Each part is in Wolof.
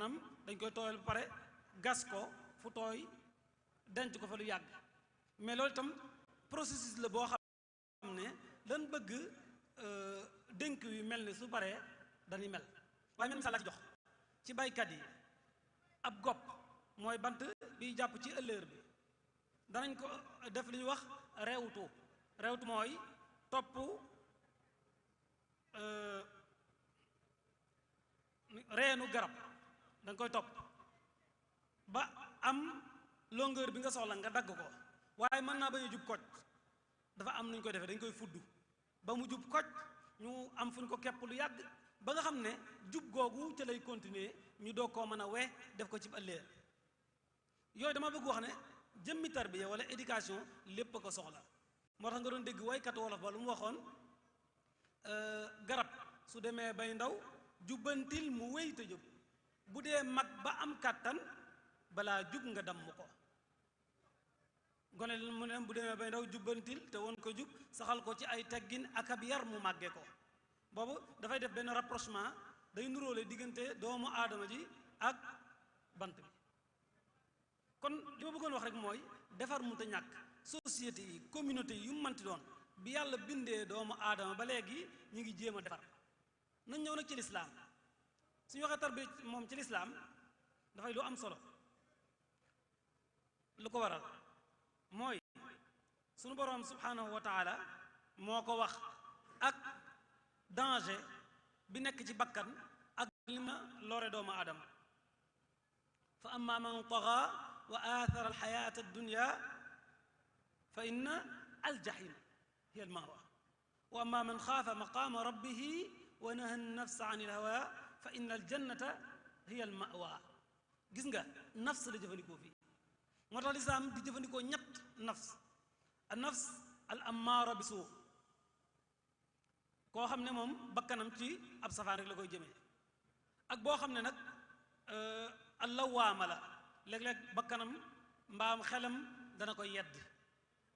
maanaam dañ koy tooyal ba pare gas ko fu tooy denc ko fa lu yàgg mais loolu itam processus la boo xam ne lan bëgg dénk yu mel ni su paree dañuy mel waaye même misaal laa ci jox ci baykat yi ab gopp mooy bant biy jàpp ci ëllëer bi danañ ko def li ñuy wax rewtu mooy topp reenu garab da nga koy topp ba am longueur bi nga soxla nga dagg ko waaye mën naa bañ a jub koj dafa am nuñ koy defee dañ koy fudd ba mu jub koj ñu am fu ñu ko kepp lu yàgg ba nga xam ne jub googu ca lay continuer ñu doog koo mën a we def ko ci ëllëer yooyu dama bëgg wax ne jëmmi tarbiya wala éducation lépp a ko soxla moo tax nga doon dégg waykatu wolof ba lu mu waxoon garab su demee bay ndaw jubbantil mu wéy te jub bu dee mag ba am kàttan balaa jub nga damm ko gone mu ne bu demee bay ndaw jubbantil te woon ko jub saxal ko ci ay teggin ak ab yar mu màgge ko boobu dafay def benn rapprochement day nuróole diggante doomu aadama ji ak bant bi kon li ma bëggoon wax rek mooy defar mu te ñàkk société yi communauté yi yu mu manti doon bi yàlla bindee doomu aadama ba léegi ñu ngi jéem a defar nañ ñëw nag ci lislaam suñu waxee tarbiya moom ci lislaam dafay lu am solo lu ko waral mooy suñu boroom subhanahu wa taala moo ko wax ak danger bi nekk ci bakkan ak li ma lore doomu aadama fa amma man taxa wa athara alxayata addunya fa inna aljahim hiya almawa wa amma man xaafa maqama rabbihi wa naha an-nafsa an il-hawa fa inna al-jannata hiya al-ma'wa gis nga nafs la jëfandikoo fii moo tax lislaam di jëfandikoo ñett nafs an-nafs al-ammaara bi suu koo xam ne moom bakkanam ci ab safaan rek la koy jëmee ak boo xam ne nag al-lawaama la léeg-léeg bakkanam mbaam xelam dana ko yedd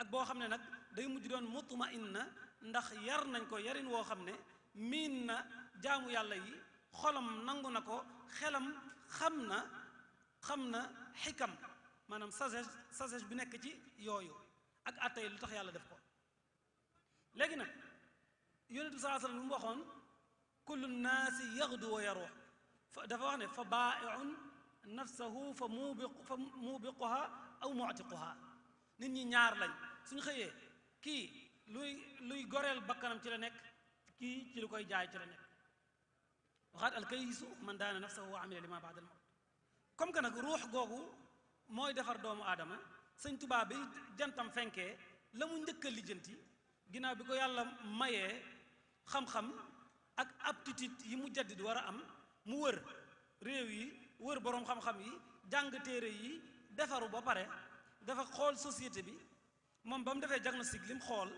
ak boo xam ne nag day mujj doon mutma'inna ndax yar nañ ko yarin woo xam ne miin na jaamu yàlla yi xolam nangu na ko xelam xam na xikam maanaam sagesse bi nekk ci yooyu ak àtte yi lu tax yàlla def ko léegi nag yonent bi sallallahu alayhi wasallam lu mu waxoon kullu naasi yaxdu wa yaruux dafa wax ne fa baa'i'un nafsahu fa muubiquha aw mu'tiquha nit ñi ñaar lañ suñu xëyee kii luy goreel bakkanam ci la nekk kii ci lu koy jaay ci la nekk waxaat alkayisu man daana nafsahu wa amila lima ba'da al-mawt comme que nag ruux googu mooy defar doomu aadama sëñ Tuubaa bi jantam fenkee la mu njëkk a lijjanti ginnaaw bi ko yàlla mayee xam-xam ak aptitude yi mu jaddid war a am mu wër réew yi wër boroom xam-xam yi jàng téere yi defaru ba pare dafa xool société bi moom ba mu defee diagnostic li mu xool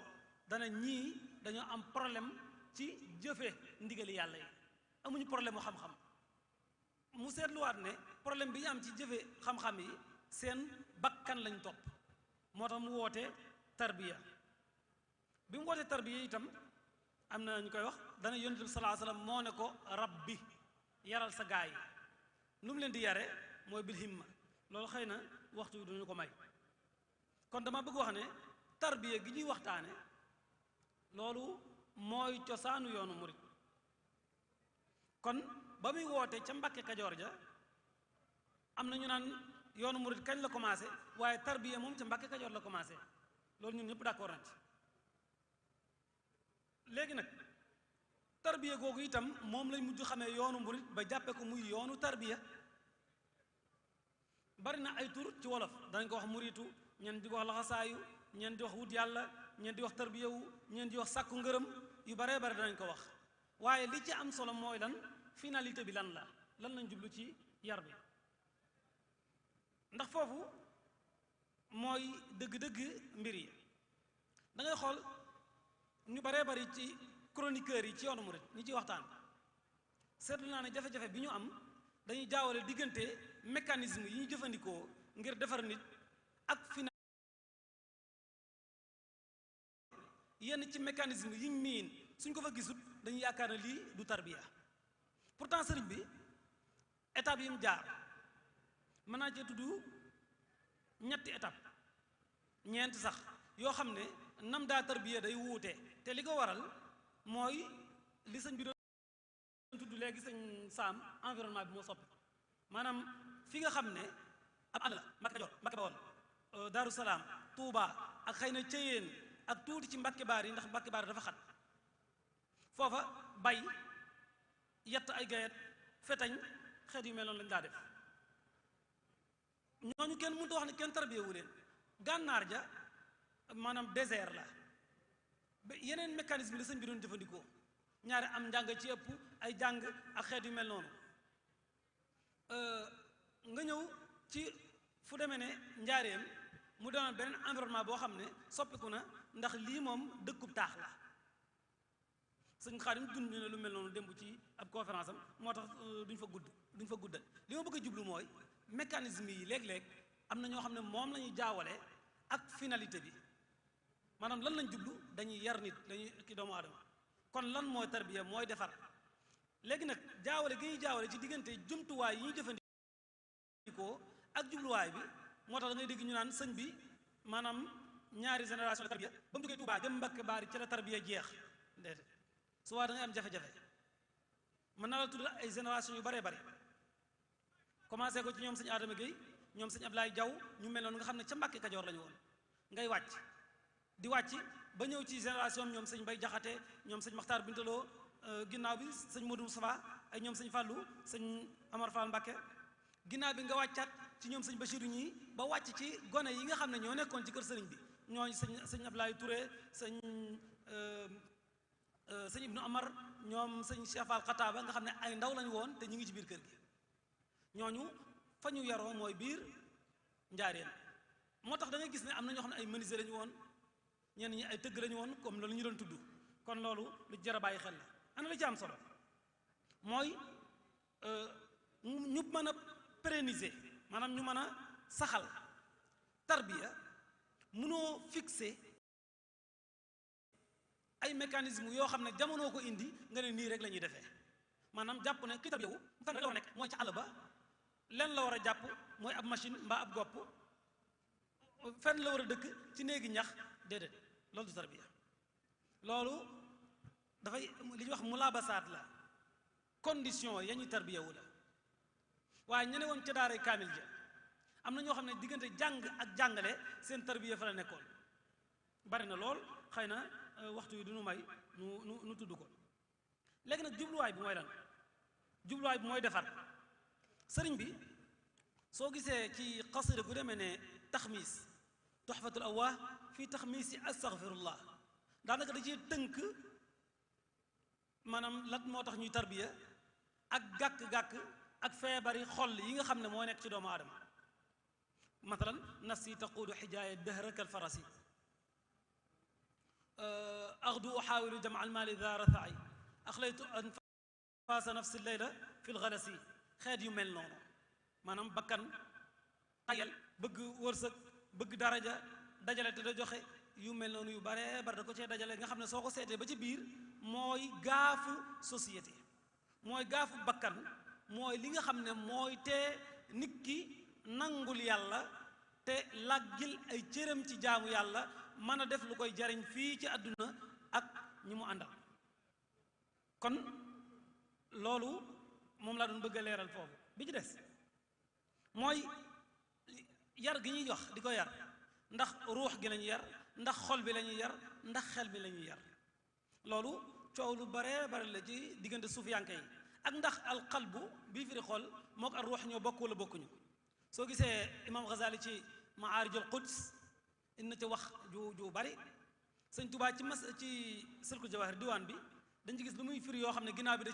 dana ñii dañoo am problème ci jëfe ndigali yàlla yi amuñu problème mu xam-xam mu seetluwaat ne problème bi ñu am ci jëfe xam-xam yi seen bakkan lañ topp moo tax mu woote tarbiya bi mu wootee tarbiya itam am na ñu koy wax dana yonent bi sallallahu alayhi wasallam moo ne ko rabbi yaral sa gaa yi nu mu leen di yare mooy bil himma loolu xëy na waxtu wi duñu ko may kon dama bëgg wax ne tarbiya gi ñuy waxtaane loolu mooy cosaanu yoonu murit kon ba muy woote ca Mbàkke Kajoor ja am na ñu naan yoonu murit kañ la commencé waaye tarbiya moom ca Mbàkke Kajoor la commencé loolu ñun ñëpp d'accord nañ ci léegi nag tarbiya googu itam moom lañ mujj xamee yoonu murit ba jàppe ko muy yoonu tarbiya bari na ay tur ci wolof danañ ko wax muritu ñeen di ko wax laxasaayu ñeen di wax wut yàlla ñeen di wax tarbiyawu ñeen di wax sàkku ngërëm yu baree bari danañ ko wax waaye li ci am solo mooy lan finalité bi lan lañ jublu ci yar bi ndax foofu mooy dëgg-dëgg mbir yi da ngay xool ñu baree bari ci chroniqueurs yi ci yoonu murit ñi ci waxtaan seetlu naa ne jafe-jafe bi ñu am dañuy jaawale diggante mécanisme yi ñu jëfandikoo ngir defar nit ak final yenn ci mécanisme yi ñu miin suñ ko fa gisut dañuy yaakaar ne lii du tarbiya pourtant sëriñ bi étape yi mu jaar mën naa cee tudd ñetti étape ñeent sax yoo xam ne nam daa tarbiya day wuute te li ko waral mooy li sëñ bi doon tudd léegi sëñ Saam environnement bi moo soppi maanaam fi nga xam ne ab àll la Mbàkke Kajoor Mbàkke Bawol Daaru Salaam Tuuba ak xëy na Ceyeen ak tuuti ci Mbàkke Baar yi ndax Mbàkke Baar dafa xat foofa bay yett ay gayet fetañ xeet yu mel noonu lañ daa def ñooñu kenn mënut a wax ne kenn tarbiyewu leen gànnaar ja maanaam désert la ba yeneen mécanisme la sëñ bi doon jëfandikoo ñaari am njàng ci ëpp ay jàng ak xeet yu mel noonu nga ñëw ci fu demee ne njaareem mu doon beneen environnement boo xam ne soppiku na ndax lii moom dëkkub taax la sëñ Xaadim dund ne lu mel noonu démb ci ab conférence am moo tax duñ fa guddal li ma bëgg a jublu mooy mécanisme yi léeg-léeg am na ñoo xam ne moom la ñuy jaawale ak finalité bi maanaam lan lañ jublu dañuy yar nit dañuy ki doomu aadama kon lan mooy tarbiya mooy defar léegi nag jaawale gi ñuy jaawale ci diggante jumtuwaay yi ñuy jëfandikoo ak jubluwaay bi moo tax da ngay dégg ñu naan sëñ bi maanaam ñaari génération la tarbiya ba mu duggee Tuubaa jëm Mbàkke Baari ci la tarbiya jeex déedéet su waa da ngay am jafe-jafe mën naa la tudd ay génération yu baree bari commencé ko ci ñoom sëñ Adama Gueye ñoom sëñ Ablaye Diaw ñu mel noonu nga xam ne ca Mbàkke Kajoor la ñu woon ngay wàcc di wàcc ba ñëw ci génération ñoom sëñ Bay Jaxate ñoom sëñ Maxtaar Bintaloo ginnaaw bi sëñ Modou Moustapha ay ñoom sëñ Fallou sëñ Amar Fall Mbàkke ginnaaw bi nga wàccaat ci ñoom sëñ Bachirou ñii ba wàcc ci gone yi nga xam ne ñoo nekkoon ci kër sëriñ bi ñooñu sëñ Ablaye Touré sëñ Ibnu Amar ñoom sëñ Cheikh Fall Xataaba nga xam ne ay ndaw lañu woon te ñu ngi ci biir kër gi ñooñu fa ñu yaroo mooy biir njaareen moo tax da ngay gis ne am na ñoo xam ne ay menuisier lañu woon ñenn ñi ay tëgg lañu woon comme loolu ñu doon tudd kon loolu lu jar a bàyyi xel la ana la ci am solo mooy ñu mën a pérenniser maanaam ñu mën a saxal tarbiya mënoo fixer ay mécanisme yoo xam ne jamonoo ko indi nga ne nii rek la ñuy defee maanaam jàpp ne ki tarbiya wu fan la war a nekk mooy ci àll ba len la war a jàpp mooy ab machine mbaa ab gopp fenn la war a dëkk ci néegi ñax déedéet loolu du tarbiya loolu dafay li ñuy wax mulaabasaat la condition ya ñuy tarbiya wu la waaye ñene woon ca daaray kaamil ja am na ñoo xam ne diggante jàng ak jàngale seen tarbiya fa la nekkoon bari na lool xëy na waxtu yi du nu may nu tudd ko léegi nag jubluwaay bi mooy lan jubluwaay bi mooy defar sëriñ bi soo gisee ci xasida gu demee ne taxmiis tuxfatul awwaa fii taxmiisi astaghfirullah daanaka da ciy tënk maanaam lan moo tax ñuy tarbiya ak gàkk-gàkk ak feebari xol yi nga xam ne moo nekk ci doomu aadama mathalan nafsi taquudu xijaaya dahra kal farasi axdu uxaawilu jama almaali daa rathai axlaytu anfaasa nafsi leyla fi lgalasi xeet yu mel noonu maanaam bakkan tayal bëgg wërsëg bëgg daraja dajale te da joxe yu mel noonu yu bare bare da ko cee dajale nga xam ne soo ko seetee ba ci biir mooy gaafu société mooy gaafu bakkan mooy li nga xam ne mooy tee nit ki nangul yàlla te làggil ay cëram ci jaamu yàlla mën a def lu koy jariñ fii ci àdduna ak ñi mu àndal kon loolu moom laa doon bëgg a leeral foofu bi ci des mooy yar gi ñuy wax di ko yar ndax ruux gi lañuy yar ndax xol bi lañuy yar ndax xel bi lañuy yar loolu coow lu bare bare la ci diggante suufiyanke yi ak ndax alqalbu bii firi xol mook ar ruux ñoo bokk wala bokkuñu soo gisee imam Ghazali ci Ma'aarijul Quds ina ci wax ju bari sëñ Tuubaa ci silku jawahir diwaan bi dañ ci gis lu muy firi yoo xam ne ginnaaw bi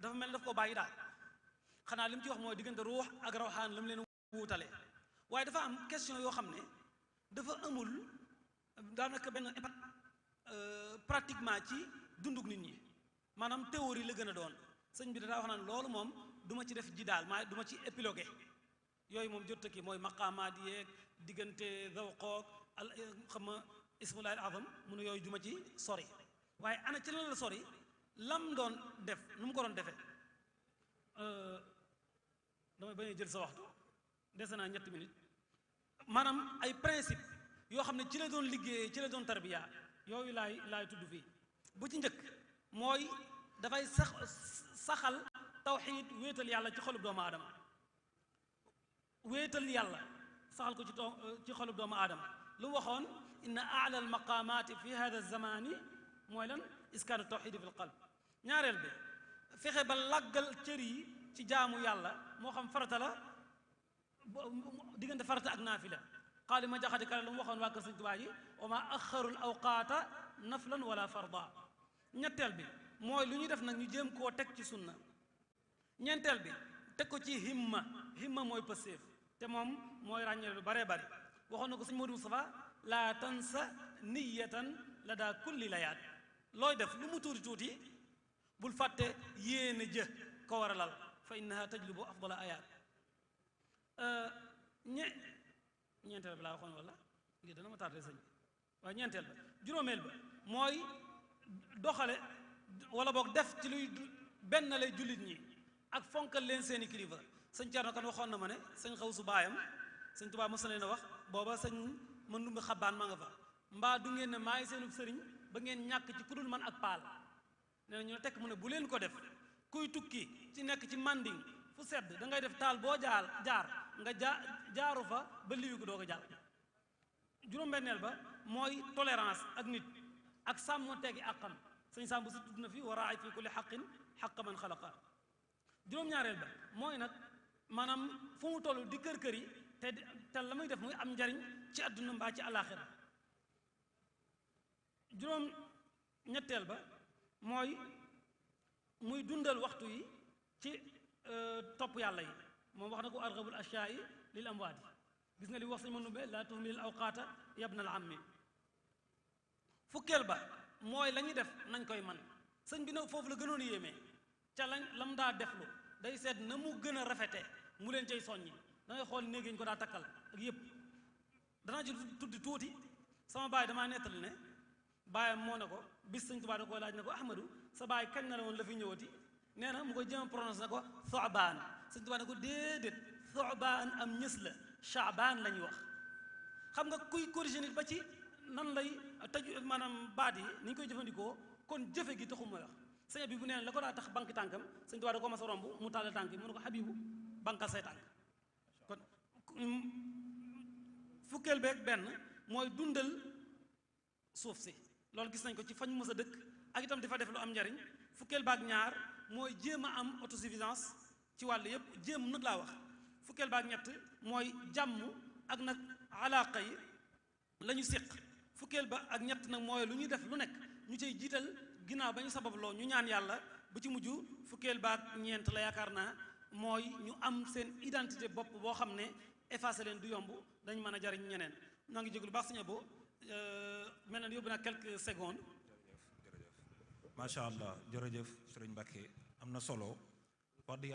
dafa mel daf ko bàyyi daal xanaa li mu ci wax mooy diggante ruux ak rawxaan la mu leen wuutale waaye dafa am question yoo xam ne dafa amul daanaka benn impact pratiquement ci dundug nit ñi maanaam théorie la gën a doon sëñ bi daa wax naan loolu moom du ma ci def ji daal maa du ma ci épilogué yooyu moom jot ki mooy maqaamaat yeeg diggante zawqoog xam nga ismullahi al azam mu ne yooyu du ma ci sori waaye ana ci lan la sori lam doon def nu mu ko doon defee damay bañ a jël sa waxtu dese naa ñetti minutes maanaam ay principe yoo xam ne ci la doon liggéeyee ci la doon tarbiya yooyu laay tudd fii bu ci njëkk mooy dafay saxal tawxiid wéetal yàlla ci xolub doomu aadama wéetal yàlla saxal ko ci xolub doomu aadama lu mu waxoon inna aala almaqaamaati fi hada zamani mooy lan iskaanu tawxiidi fi l qalb ñaareel bi fexe ba làggal cër yi ci jaamu yàlla moo xam farata la diggante farata ak naafila xaali ma jaxati kale lu mu waxoon waa kër Sëñ Tuubaa yi wa ma axaru l awqaata naflan wala farda ñetteel bi mooy lu ñuy def nag ñu jéem koo teg ci sunna ñeenteel bi teg ko ci himma mooy pëseef te moom mooy ràññee lu baree bari waxoon na ko sëñ Modou Moustapha laa tansa niyatan la daa kulli layaat looy def lu mu tuuti tuuti bul fàtte yéene jë ko war a lal fa innaha tajlubu afdala ayaat ñeenteel bi laa waxoon wala lii dana ma tardé sëñ bi waaye ñeenteel ba juróomeel ba mooy doxale wala boog def ci luy benn lay jullit ñi ak fonkal leen seeni kilifa sëñ Thierno kan waxoon na ma ne sëñ xaw su baayam sëñ Tuubaa mos na leen a wax booba sëñ mën dumbi xabaan ma nga fa mbaa du ngeen ne maay seenub sëriñ ba ngeen ñàkk ci kudul man ak paal nee na ñu ne tekk mu ne bu leen ko def kuy tukki ci nekk ci manding fu sedd da ngay def taal boo jaar nga jaaru fa ba liwi ko doo ko jàll juróom-benneel ba mooy tolérance ak nit ak sàmm teggi àqam sëñ sàmm bu si tudd na fi wa raay fi kulli xaqin xaqa man xalaqa juróom-ñaareel ba mooy nag maanaam fu mu toll di kër yi te la muy def muy am njariñ ci àdduna mbaa ci àllaaxira juróom-ñetteel ba mooy muy dundal waxtu yi ci topp yàlla yi moom wax na ko argabul ashyaa yi lil amwaati gis nga li wax sañ ma numbe laa tuhmilil awqaata yabna al ammi fukkeel ba mooy la ñuy def nañ koy man sëñ bi nag foofu la gënoon yéemee ca lam daa deflu day seet na mu gën a rafete mu leen cay soññi da ngay xool néegéñ ko daa takkal ak yépp danaa ci tuddi tuuti sama baay damaa nettali ne baayam moo ne ko bis sëñ Tuubaa da koy laaj ne ko Ahmadu sa baay kañ na la woon la fi ñëwati nee na mu koy jëm prononcé ne ko Soobaan sëñ Tuubaa ne ko déedéet Soobaan am ñës la Chaabaan la ñuy wax xam nga kuy corrigé nit ba ci nan lay taju maanaam baat yi ni ñu koy jëfandikoo kon jëfe gi taxul mooy wax sëñ bi bu neen la ko daa tax banque tànkam sëñ Tuubaa da ko mas a romb mu tàllal tànk yi mu ne ko Habibu bankal say tànk kon fukkeel beeg benn mooy dundal suuf si loolu gis nañ ko ci fañ mës a dëkk ak itam di fa def lu am njariñ fukkeel baag ñaar mooy jéem a am autosuffisance ci wàll yépp jéem nag laa wax fukkeel baag ñett mooy jàmm ak nag alaaqa yi la ñu séq fukkeel ba ak ñett nag mooy lu ñuy def lu nekk ñu cay jiital ginnaaw ba ñu sababloo ñu ñaan yàlla bu ci mujj fukkeel baag ñeent la yaakaar naa mooy ñu am seen identité bopp boo xam ne effacé leen du yomb dañ mën a jariñ ñeneen noo ngi jéglu baax saña bo mel na yóbbu na quelques secondes jërëjëf macha allah jërëjëf sëriñ Mbàkke am na solo wax